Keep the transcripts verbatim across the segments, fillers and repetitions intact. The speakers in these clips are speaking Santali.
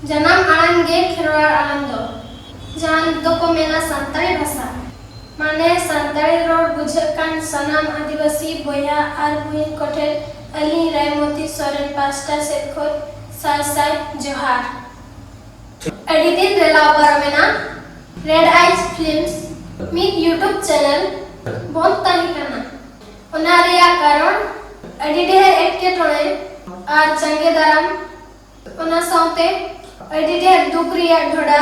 ᱡᱟᱱᱟᱢ ᱟᱲᱟᱝ ᱜᱮ ᱠᱷᱮᱨᱣᱟᱲ ᱟᱲᱟᱝ ᱫᱚ, ᱡᱟᱦᱟᱸ ᱫᱚᱠᱚ ᱢᱮᱱᱟ ᱥᱟᱱᱛᱟᱲᱤ ᱵᱷᱟᱥᱟ᱾ ᱢᱟᱱᱮ, ᱥᱟᱱᱛᱟᱲᱤ ᱨᱚᱲ ᱵᱩᱡᱷᱟᱹᱜ ᱠᱟᱱ ᱥᱟᱱᱟᱢ ᱟᱹᱫᱤᱵᱟᱹᱥᱤ ᱵᱚᱭᱦᱟ ᱟᱨ ᱵᱩᱦᱤᱱ ᱠᱚᱴᱷᱮᱱ ᱟᱹᱞᱤᱧ ᱨᱟᱭᱢᱚᱛᱤ ᱥᱚᱨᱮᱱ ᱯᱟᱥᱴᱟ ᱥᱮᱫ ᱠᱷᱚᱱ ᱥᱟᱭ ᱥᱟᱭ ᱡᱚᱦᱟᱨ᱾ ᱟᱹᱰᱤ ᱫᱤᱱ ᱨᱮᱞᱟ ᱯᱟᱨᱚᱢᱮᱱᱟ᱾ ᱨᱮᱰ ᱟᱭᱤᱡᱽ ᱯᱷᱤᱞᱢᱥ ᱢᱤᱫ YouTube ᱪᱮᱱᱮᱞ ᱵᱚᱱᱫ ᱛᱟᱦᱮᱸ ᱠᱟᱱᱟ᱾ ᱚᱱᱟ ᱨᱮᱭᱟᱜ ᱠᱟᱨᱚᱱ ᱟᱹᱰᱤ ᱰᱷᱮᱨ ᱮᱴᱠᱮᱴᱚᱬᱮ ᱟᱨ ᱡᱟᱸᱜᱮ ᱫᱟᱨᱟᱢ, ᱚᱱᱟ ᱥᱟᱶᱛᱮ ᱟᱹᱰᱤ ᱰᱷᱮᱨ ᱫᱩᱠ ᱨᱮᱭᱟᱜ ᱰᱷᱚᱰᱟ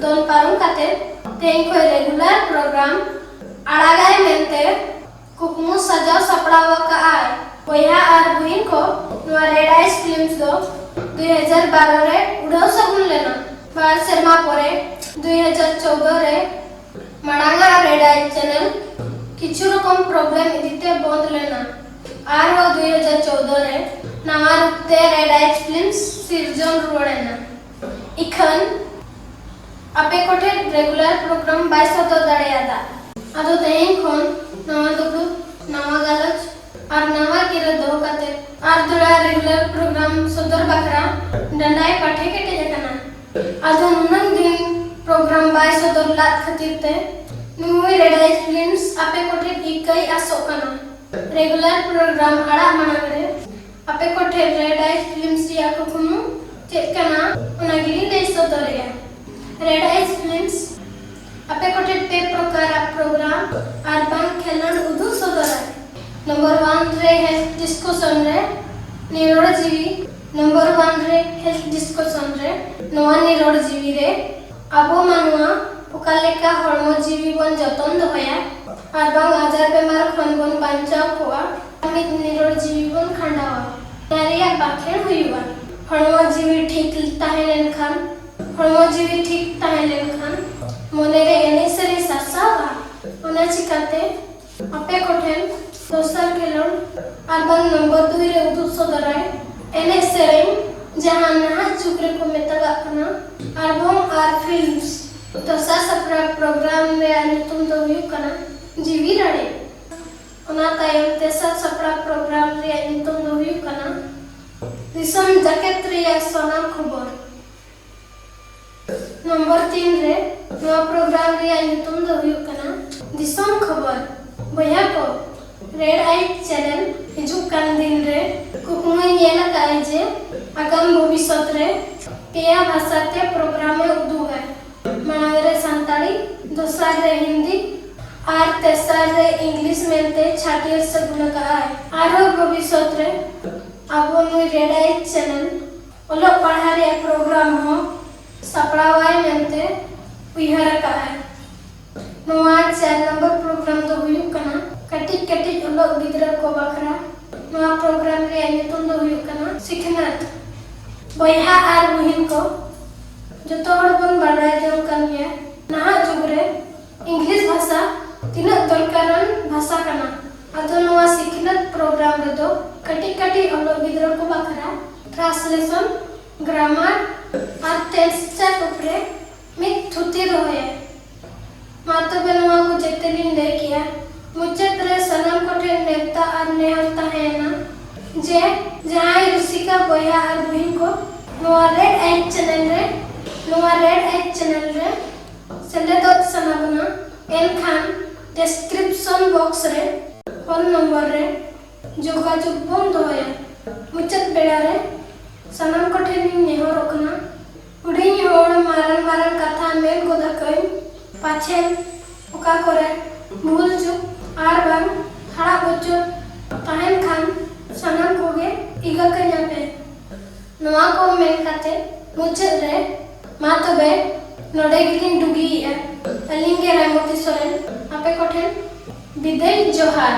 ᱫᱚᱱ ᱯᱟᱨᱚᱢ ᱠᱟᱛᱮ ᱛᱮᱦᱮᱧ ᱠᱷᱚᱱ ᱨᱮᱜᱩᱞᱟᱨ ᱯᱨᱳᱜᱨᱟᱢ ᱟᱲᱟᱜᱟᱭ ᱢᱮᱱᱛᱮ ᱠᱩᱠᱢᱩ ᱥᱟᱡᱟᱣ ᱥᱟᱯᱲᱟᱣ ᱟᱠᱟᱫᱼᱟᱭ᱾ ᱵᱚᱭᱦᱟ ᱟᱨ ᱵᱩᱦᱤᱱ ᱠᱚ, ᱱᱚᱣᱟ ᱨᱮᱰ ᱟᱭᱤᱡᱽ ᱯᱷᱤᱞᱢᱥ ᱫᱚ ᱫᱩᱭ ᱦᱟᱡᱟᱨ ᱵᱟᱨᱚ ᱨᱮ ᱩᱰᱷᱟᱹᱣ ᱥᱟᱹᱜᱩᱱ ᱞᱮᱱᱟ᱾ ᱵᱟᱨ ᱥᱮᱨᱢᱟ ᱯᱚᱨᱮ, ᱫᱩᱭ ᱦᱟᱡᱟᱨ ᱪᱳᱣᱫᱚ ᱨᱮ ᱢᱟᱲᱟᱝᱟᱜ ᱨᱮᱰ ᱟᱭᱤᱡᱽ ᱪᱮᱱᱮᱞ ᱠᱤᱪᱷᱩ ᱨᱚᱠᱚᱢ ᱯᱨᱚᱵᱞᱮᱢ ᱤᱫᱤᱛᱮ ᱵᱚᱱᱫ ᱞᱮᱱᱟ᱾ ᱟᱨᱦᱚᱸ ᱫᱩᱭ ᱦᱟᱡᱟᱨ ᱪᱳᱣᱫᱚ ᱨᱮ ᱱᱟᱣᱟ ᱨᱩᱯ ᱛᱮ ᱨᱮᱰ ᱟᱭᱤᱡᱽ ᱯᱷᱤᱞᱢᱥ ᱥᱤᱨᱡᱚᱱ ᱨᱩᱣᱟᱹᱲ ᱮᱱᱟ᱾ ᱤᱠᱷᱟᱹᱱ ᱟᱯᱮ ᱠᱚᱴᱷᱮᱱ ᱨᱮᱜᱩᱞᱟᱨ ᱯᱨᱳᱜᱨᱟᱢ ᱵᱟᱭ ᱥᱚᱫᱚᱨ ᱫᱟᱲᱮᱭᱟᱫᱟ᱾ ᱟᱫᱚ ᱛᱮᱦᱮᱧ ᱠᱷᱚᱱ ᱱᱟᱣᱟ ᱫᱩᱯᱲᱩᱵ, ᱱᱟᱣᱟ ᱜᱟᱞᱚᱪ ᱟᱨ ᱱᱟᱣᱟ ᱜᱤᱨᱟᱹ ᱫᱚᱦᱚ ᱠᱟᱛᱮ ᱟᱨ ᱫᱚᱲᱦᱟ ᱨᱮᱜᱩᱞᱟᱨ ᱯᱨᱳᱜᱨᱟᱢ ᱥᱚᱫᱚᱨ ᱵᱟᱠᱷᱨᱟ ᱰᱟᱸᱰᱟᱭ ᱯᱟᱴᱷᱮ ᱠᱮᱴᱮᱡ ᱟᱠᱟᱱᱟ᱾ ᱟᱫᱚ ᱱᱩᱱᱟᱹᱝ ᱫᱤᱱ ᱯᱨᱳᱜᱨᱟᱢ ᱵᱟᱭ ᱥᱚᱫᱚᱨ ᱞᱟᱫ ᱠᱷᱟᱹᱛᱤᱨ ᱛᱮ ᱱᱩᱭ ᱨᱮᱰ ᱟᱭᱤᱡᱽ ᱯᱷᱤᱞᱢᱥ ᱟᱯᱮ ᱠᱚᱴᱷᱮᱱ ᱤᱠᱟᱹᱭ ᱟᱥᱚᱜ ᱠᱟᱱᱟ᱾ ᱨᱮᱜᱩᱞᱟᱨ ᱯᱨᱳᱜᱨᱟᱢ ᱟᱲᱟᱜ ᱢᱟᱲᱟᱝ ᱨᱮ ᱟᱯᱮ ᱠᱚᱴᱷᱮᱱ ᱨᱮᱰ ᱟᱭᱤᱡᱽ ᱯᱷᱤᱞᱢᱥ ᱨᱮᱭᱟᱜ ᱠᱩᱠᱢᱩ ᱪᱮᱫ ᱠᱟᱱᱟ, ᱚᱱᱟ ᱜᱮᱞᱤᱧ ᱞᱟᱹᱭ ᱥᱚᱫᱚᱨᱮᱜᱼᱟ᱾ ᱨᱮᱰ ᱟᱭᱤᱡᱽ ᱯᱷᱤᱞᱢᱥ ᱟᱯᱮ ᱠᱚᱴᱷᱮᱱ ᱯᱮ ᱯᱨᱚᱠᱟᱨᱟᱜ ᱯᱨᱳᱜᱨᱟᱢ ᱟᱨ ᱵᱟᱝ ᱠᱷᱮᱞᱳᱰ ᱩᱫᱩᱜ ᱥᱚᱫᱚᱨᱟᱭ᱾ ᱱᱚᱢᱵᱚᱨ ᱚᱣᱟᱱ ᱨᱮ ᱦᱮᱞᱛᱷ ᱰᱤᱥᱠᱚᱥᱚᱱ ᱨᱮ ᱱᱤᱨᱚᱲ ᱡᱤᱣᱤ᱾ ᱱᱚᱢᱵᱚᱨ ᱚᱣᱟᱱ ᱨᱮ ᱦᱮᱞᱛᱷ ᱰᱤᱥᱠᱚᱥᱚᱱ ᱨᱮ ᱱᱚᱣᱟ ᱱᱤᱨᱚᱲ ᱡᱤᱣᱤ ᱨᱮ ᱟᱵᱚ ᱢᱟᱱᱣᱟ ᱚᱠᱟ ᱞᱮᱠᱟ ᱦᱚᱲᱢᱚ ᱡᱤᱣᱤ ᱵᱚᱱ ᱡᱚᱛᱚᱱ ᱫᱚᱦᱚᱭᱟ ᱟᱨ ᱵᱟᱝ ᱟᱡᱟᱨ ᱵᱮᱢᱟᱨ ᱠᱷᱚᱱ ᱵᱚᱱ ᱵᱟᱧᱪᱟᱣ ᱠᱚᱜᱼᱟ, ᱢᱤᱫ ᱱᱤᱨᱚᱲ ᱡᱤᱣᱤ ᱵᱚᱱ ᱠᱷᱟᱸᱰᱟᱣᱟ᱾ ᱚᱱᱟ ᱨᱮᱭᱟᱜ ᱵᱟᱠᱷᱮᱬ ᱦᱩᱭᱩᱜᱼᱟ᱾ ᱦᱚᱲᱢᱚ ᱡᱤᱣᱤ ᱴᱷᱤᱠ ᱛᱟᱦᱮᱸ ᱞᱮᱱᱠᱷᱟᱱ, ᱦᱚᱲᱢᱚ ᱡᱤᱣᱤ ᱴᱷᱤᱠ ᱛᱟᱦᱮᱸ ᱞᱮᱱᱠᱷᱟᱱ ᱢᱚᱱᱮᱨᱮ ᱮᱱᱮᱡ ᱥᱮᱨᱮᱧ ᱥᱟᱨᱥᱟᱣᱼᱟ᱾ ᱚᱱᱟ ᱪᱤᱠᱟᱹᱛᱮ ᱟᱯᱮ ᱠᱚᱴᱷᱮᱱ ᱫᱚᱥᱟᱨ ᱠᱷᱮᱞᱳᱰ ᱟᱨ ᱵᱟᱝ ᱱᱚᱢᱵᱚᱨ ᱫᱩᱭ ᱨᱮ ᱩᱫᱩᱜ ᱥᱚᱫᱚᱨᱟᱭ ᱮᱱᱮᱡ ᱥᱮᱨᱮᱧ, ᱡᱟᱦᱟᱸ ᱱᱟᱦᱟᱜ ᱡᱩᱜᱽ ᱨᱮᱠᱚ ᱢᱮᱛᱟᱜᱟᱜ ᱠᱟᱱᱟ ᱟᱞᱵᱚᱢ ᱟᱨ ᱯᱷᱤᱞᱢᱥ᱾ ᱫᱚᱥᱟᱨ ᱥᱟᱯᱲᱟᱣ ᱯᱨᱳᱜᱨᱟᱢ ᱨᱮᱭᱟᱜ ᱧᱩᱛᱩᱢ ᱫᱚ ᱦᱩᱭᱩᱜ ᱠᱟᱱᱟ ᱡᱤᱣᱤ ᱨᱟᱲᱮᱡ᱾ ᱚᱱᱟ ᱛᱟᱭᱚᱢ ᱛᱮᱥᱟᱨ ᱥᱟᱯᱲᱟᱣ ᱯᱨᱳᱜᱨᱟᱢ ᱨᱮᱭᱟᱜ ᱧᱩᱛᱩᱢ ᱫᱚ ᱦᱩᱭᱩᱜ ᱠᱟᱱᱟ ᱫᱤᱥᱚᱢ ᱡᱟᱠᱮᱛ ᱨᱮᱭᱟᱜ ᱥᱟᱱᱟᱢ ᱠᱷᱚᱵᱚᱨ᱾ ᱱᱚᱢᱵᱚᱨ ᱛᱤᱱ ᱨᱮ ᱱᱚᱣᱟ ᱯᱨᱳᱜᱨᱟᱢ ᱨᱮᱭᱟᱜ ᱧᱩᱛᱩᱢ ᱫᱚ ᱦᱩᱭᱩᱜ ᱠᱟᱱᱟ ᱫᱤᱥᱚᱢ ᱠᱷᱚᱵᱚᱨ᱾ ᱵᱚᱭᱦᱟ ᱠᱚ, ᱨᱮᱰ ᱟᱭᱤᱡ ᱪᱮᱱᱮᱞ ᱦᱤᱡᱩᱜ ᱠᱟᱱ ᱫᱤᱱ ᱨᱮ ᱠᱩᱠᱢᱩᱭ ᱧᱮᱞ ᱟᱠᱟᱫᱼᱟᱭ ᱡᱮ ᱟᱜᱟᱢ ᱵᱷᱚᱵᱤᱥᱥᱚᱛ ᱨᱮ ᱯᱮᱭᱟ ᱵᱷᱟᱥᱟ ᱛᱮ ᱯᱨᱳᱜᱨᱟᱢ ᱮ ᱩᱫᱩᱜᱟ᱾ ᱢᱟᱲᱟᱝ ᱨᱮ ᱥᱟᱱᱛᱟᱲᱤ, ᱫᱚᱥᱟᱨ ᱨᱮ ᱦᱤᱱᱫᱤ ᱟᱨ ᱛᱮᱥᱟᱨ ᱨᱮ ᱤᱝᱞᱤᱥ ᱢᱮᱱᱛᱮ ᱪᱷᱟᱹᱴᱭᱟᱹᱨ ᱥᱟᱹᱜᱩᱱ ᱟᱠᱟᱫᱼᱟᱭ᱾ ᱟᱨᱦᱚᱸ ᱵᱷᱚᱵᱤᱥᱥᱚᱛ ᱨᱮ ᱟᱵᱚ ᱱᱩᱭ ᱨᱮᱰ ᱟᱭᱤᱡ ᱪᱮᱱᱮᱞ ᱚᱞᱚᱜ ᱯᱟᱲᱦᱟᱣ ᱨᱮᱭᱟᱜ ᱯᱨᱳᱜᱨᱟᱢ ᱦᱚᱸ ᱥᱟᱯᱲᱟᱣᱟᱭ ᱢᱮᱱᱛᱮ ᱩᱭᱦᱟᱹᱨ ᱟᱠᱟᱫᱼᱟᱭ᱾ ᱱᱚᱣᱟ ᱪᱟᱨ ᱱᱚᱢᱵᱚᱨ ᱯᱨᱳᱜᱨᱟᱢ ᱫᱚ ᱦᱩᱭᱩᱜ ᱠᱟᱱᱟ ᱠᱟᱹᱴᱤᱡ ᱠᱟᱹᱴᱤᱡ ᱚᱞᱚᱜ ᱜᱤᱫᱽᱨᱟᱹ ᱠᱚ ᱵᱟᱠᱷᱨᱟ᱾ ᱱᱚᱣᱟ ᱯᱨᱳᱜᱨᱟᱢ ᱨᱮᱭᱟᱜ ᱧᱩᱛᱩᱢ ᱫᱚ ᱦᱩᱭᱩᱜ ᱠᱟᱱᱟ ᱥᱤᱠᱷᱱᱟᱹᱛ᱾ ᱵᱚᱭᱦᱟ ᱟᱨ ᱵᱩᱦᱤᱱ ᱠᱚ, ᱡᱚᱛᱚ ᱦᱚᱲ ᱵᱚᱱ ᱵᱟᱰᱟᱭ ᱡᱚᱝ ᱠᱟᱱ ᱜᱮᱭᱟ, ᱱᱟᱦᱟᱜ ᱡᱩᱜᱽ ᱨᱮ ᱤᱝᱞᱤᱥ ᱵᱷᱟᱥᱟ ᱛᱤᱱᱟᱹᱜ ᱫᱚᱨᱠᱟᱨᱟᱱ ᱵᱷᱟᱥᱟ ᱠᱟᱱᱟ᱾ ᱟᱫᱚ ᱱᱚᱣᱟ ᱥᱤᱠᱷᱱᱟᱹᱛ ᱯᱨᱳᱜᱨᱟᱢ ᱨᱮᱫᱚ ᱠᱟᱹᱴᱤᱡ ᱠᱟᱹᱴᱤᱡ ᱚᱞᱚᱜ ᱜᱤᱫᱽᱨᱟᱹ ᱠᱚ ᱵᱟᱠᱷᱨᱟ ᱴᱨᱟᱱᱥᱞᱮᱥᱚᱱ, ᱜᱨᱟᱢᱟᱨ ᱟᱨ ᱴᱮᱱᱥ ᱪᱮᱠ ᱩᱯᱨᱮ ᱢᱤᱫ ᱛᱷᱩᱛᱤ ᱫᱚᱦᱚᱭᱟ᱾ ᱢᱟ ᱛᱚᱵᱮ ᱱᱚᱣᱟ ᱠᱚ ᱡᱮᱛᱮ ᱞᱤᱧ ᱞᱟᱹᱭ ᱠᱮᱜᱼᱟ᱾ ᱢᱩᱪᱟᱹᱫ ᱨᱮ ᱥᱟᱱᱟᱢ ᱠᱚᱴᱷᱮᱱ ᱱᱮᱣᱛᱟ ᱟᱨ ᱱᱮᱦᱚᱨ ᱛᱟᱦᱮᱸᱭᱮᱱᱟ ᱡᱮ ᱡᱟᱦᱟᱸᱭ ᱨᱩᱥᱤᱠᱟ ᱵᱚᱭᱦᱟ ᱟᱨ ᱵᱩᱦᱤᱱ ᱠᱚ ᱱᱚᱣᱟ ᱨᱮᱰ ᱟᱭᱤᱡ ᱪᱮᱱᱮᱞ ᱨᱮ, ᱱᱚᱣᱟ ᱨᱮᱰ ᱟᱭᱤᱡ ᱪᱮᱱᱮᱞ ᱨᱮ ᱥᱮᱞᱮᱫᱚᱜ ᱥᱟᱱᱟ ᱵᱚᱱᱟ, ᱮᱱᱠᱷᱟᱱ ᱰᱮᱥᱠᱨᱤᱯᱥᱚᱱ ᱵᱚᱠᱥ ᱨᱮ ᱯᱷᱳᱱ ᱱᱚᱢᱵᱚᱨ ᱨᱮ ᱡᱳᱜᱟᱡᱳᱜᱽ ᱵᱚᱱ ᱫᱚᱦᱚᱭᱟ᱾ ᱢᱩᱪᱟᱹᱫ ᱵᱮᱲᱟ ᱨᱮ ᱥᱟᱱᱟᱢ ᱠᱚᱴᱷᱮᱱ ᱤᱧ ᱱᱮᱦᱚᱨᱚᱜ ᱠᱟᱱᱟ, ᱦᱩᱰᱤᱧ ᱦᱚᱲ ᱢᱟᱨᱟᱝ ᱢᱟᱨᱟᱝ ᱠᱟᱛᱷᱟ ᱢᱮᱱ ᱜᱚᱫ ᱟᱠᱟᱹᱧ, ᱯᱟᱪᱷᱮᱱ ᱚᱠᱟ ᱠᱚᱨᱮ ᱵᱷᱩᱞ ᱪᱩᱠ ᱟᱨ ᱵᱟᱝ ᱦᱟᱲᱟᱜ ᱵᱚᱪᱚᱫ ᱛᱟᱦᱮᱱ ᱠᱷᱟᱱ ᱥᱟᱱᱟᱢ ᱠᱚᱜᱮ ᱤᱠᱟᱹ ᱠᱟᱹᱧᱟ ᱯᱮ᱾ ᱱᱚᱣᱟ ᱠᱚ ᱢᱮᱱ ᱠᱟᱛᱮ ᱢᱩᱪᱟᱹᱫ ᱨᱮ ᱢᱟ ᱛᱚᱵᱮ ᱱᱚᱰᱮ ᱜᱮᱞᱤᱧ ᱰᱩᱜᱤᱭᱮᱫᱼᱟ᱾ ᱟᱹᱞᱤᱧ ᱜᱮ ᱨᱟᱭᱢᱚᱛᱤ ᱥᱚᱨᱮᱱ ᱟᱯᱮ ᱠᱚᱴᱷᱮᱱ ᱵᱤᱫᱟᱹᱭ ᱡᱚᱦᱟᱨ᱾